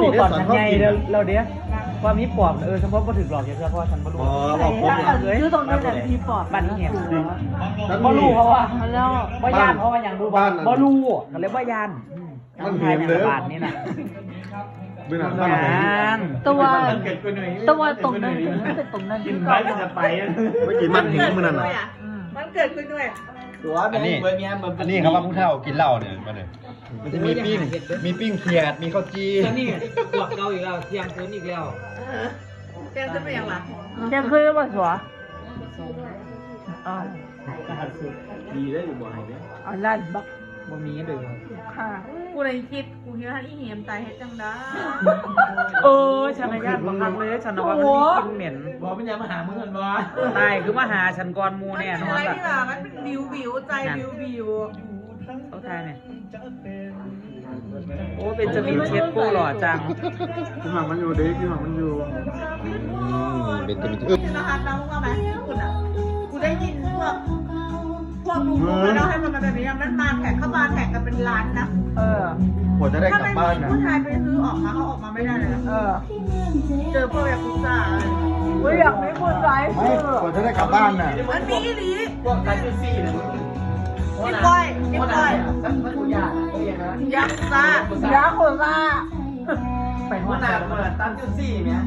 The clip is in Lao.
ຮູ້ຕອນມັນໃຫຍ່ແລ້ວເດ້ ວ່າມີປອບ. ເອີ ສະເພາະບໍ່ຖືກຫຼອກຈັກເທື່ອ ເພາະວ່າສັນບໍ່ຮູ້. ອໍ ບອກຜົມ ເອີ ຢູ່ຕົງນັ້ນແຫຼະ ມີປອບ ບ້ານນີ້ ບໍ່ຮູ້ເພາະວ່າ ແລ້ວ ບໍ່ຢ້ານເພາະວ່າຫຍັງຮູ້ບໍ່? ບໍ່ຮູ້ ກໍເລີຍບໍ່ຢ້ານ. ອືມ ມັນເຫັນເດີ ບ້ານນີ້ນະ ເວລາມັນເຫັນ ແຕ່ວ່າ ແຕ່ວ່າຕົງນັ້ນ ຕົງນັ້ນເປັນຕົງນັ້ນ ກິນໄປກໍຈະໄປ. ເມື່ອກີ້ມັນເຫັນມື້ນັ້ນນະ ອືມ ມັນເກີດຂຶ້ນດ້ວຍ. ອັນນີ້ ອັນນີ້ເຂົາວ່າຜູ້ເຖົ້າກິນເຫຼົ້ານີ້ ມາເດີ ມັນຈະມີປີ້ງ ມີປີ້ງຂຽດ ມີເຂົ້າຈີ່. ອັນນີ້ພວກເກົ່າອີກແລ້ວ ທ່ຽງຄືນອີກແລ້ວ. ທ່ຽງຄືນເປັນຫຍັງລະ? ທ່ຽງຄືນແລ້ວບໍ່ສັວ? ອ້າວ ດີເດ້ ຢູ່ບໍ່ໃຫ້ເດ້. ອັນນັ້ນບັກ ບໍ່ມີເດີ ຄ່ະ. ຜູ້ໃດຄິດ ກູຄິດວ່າອີ່ເຫມຕາຍເຮັດຈັ່ງໃດ? ເອີ ສັນນະຍານບັກຄັກເລີຍ ສັນນະວ່າມັນມີກິ່ນເໝັນ. ບໍ່ເປັນຫຍັງ ມາຫາມຶງແມ່ນບໍ່? ຕາຍ ຄືມາຫາສັນກ່ອນໝູ່ແນ່ນອນລະ. ມັນເປັນອະໄລທີ່ວ່າ ມັນເປັນວິວໆ ໃຈວິວໆ. ເອົາຖ່າຍແນ່. ໂອ້ ເບນຈາມິນເຊຟໂກ້ຫຼໍ່ຈັງ. ກິນໝາກມັນຢູ່ເດ້ ກິນໝາກມັນຢູ່. ອືມ ເບນຈາມິນ ອືມ ລະຫັດລາວວ່າໄໝ? ຍີ່ປຸ່ນອະ ກູໄດ້ຍິນພວກ ພວກລູກໆ ເອີ ເຂົາເລົ່າໃຫ້ມັນມາແບບນີ້ນະ ມັນມາແທັກ ເຂົາມາແທັກກັນເປັນລ້ານນະ. ເອີ ກວ່າຈະໄດ້ກັບບ້ານນະ ຜູ້ຊາຍໄປຊື້ອອກມາ ເຂົາອອກມາໄມ່ໄດ້ເລີຍນະ. ເອີ ເຈີພວກແບບຜູ້ຊາຍ ບໍ່ຢາກມີຜູ້ຊາຍ ໄມ່ ຊື້ ກວ່າຈະໄດ້ກັບບ້ານນະ ມັນມີອີ່ຫຼີ. ພວກຕັດຈຸດສີ່ນະ ເອັມກ້ອຍ ເອັມກ້ອຍ ຢາກຊາ ຢາກໂຄຊາ ໄປຮອດ ຫົວໜ້າ ຕັດຈຸດສີ່ແມະ.